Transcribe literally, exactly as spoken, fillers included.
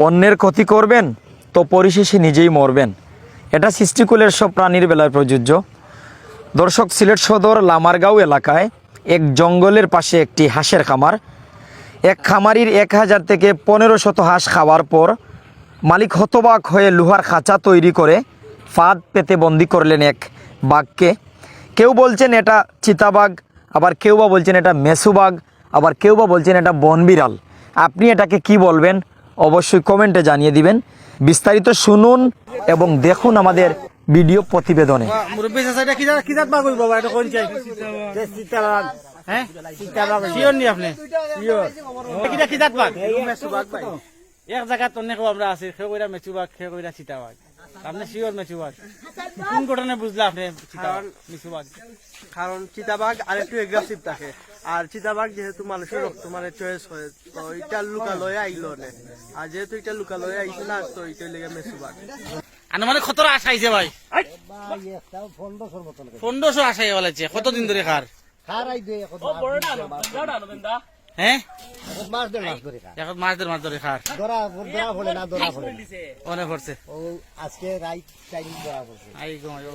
অন্যের ক্ষতি করবেন, তো পরিশেষে নিজেই মরবেন। এটা সৃষ্টিকুলের সব প্রাণীর বেলায় প্রযোজ্য। দর্শক, সিলেট সদর লামারগাঁও এলাকায় এক জঙ্গলের পাশে একটি হাঁসের খামার। এক খামারির এক হাজার থেকে পনেরোশত হাঁস খাওয়ার পর মালিক হতবাক হয়ে লোহার খাঁচা তৈরি করে ফাঁদ পেতে বন্দি করলেন এক বাঘকে। কেউ বলছেন এটা চিতাবাঘ, আবার কেউ বা বলছেন এটা মেসুবাঘ, আবার কেউ বা বলছেন এটা বনবিড়াল। আপনি এটাকে কি বলবেন, অবশ্যই কমেন্টে জানিয়ে দিবেন। বিস্তারিত শুনুন এবং দেখুন আমাদের ভিডিও প্রতিবেদনে। মুরব্বী চাচা, এটা কি জাত, কি জাত বাঘ হইব বাবা? এটা কোন চাই? চিতাবাঘ। হ্যাঁ? চিতাবাঘ। শিওর নি আপনি? শিওর। এটা কি জাত বাঘ? এক জাগাত অনেক আমরা আছি, কেউ কইরা মেসুবাঘ, কেউ কইরা চিতাবাঘ। আপনি শিওর মেসুবাঘ? কোন ঘটনায় বুঝলা আপনি চিতাবাঘ, কারণ মেসুবাঘ? কারণ চিতাবাঘ আর একটু অ্যাগ্রেসিভ থাকে, আর চিতাবাঘ যেহেতু মানুষের রক্ত মানে চয়েস হয়, তো এটা লুকালয়ে আইলো অনেক। আর যেহেতু এটা লুকালয়ে আইছে না, তো এটা লেগে মেসুবাঘ। আনুমানিক কত আশা আইছে ভাই? ভাই, একটা পনেরোশোর মতন করে। পনেরোশো আশা আইয়া বলেছে। কতদিন ধরে খার? খার আই দুই, এখন মাস দেড় মাস। হ্যাঁ? এখন মাস দেড় মাস ধরে খার। এখন মাস দেড় মাস ধরে খার। ধরা, ধরা পড়ে না, ধরা পড়ে না। মনে পড়ছে। ও আজকে রাইত টাইম ধরা পড়ছে। I go, I go.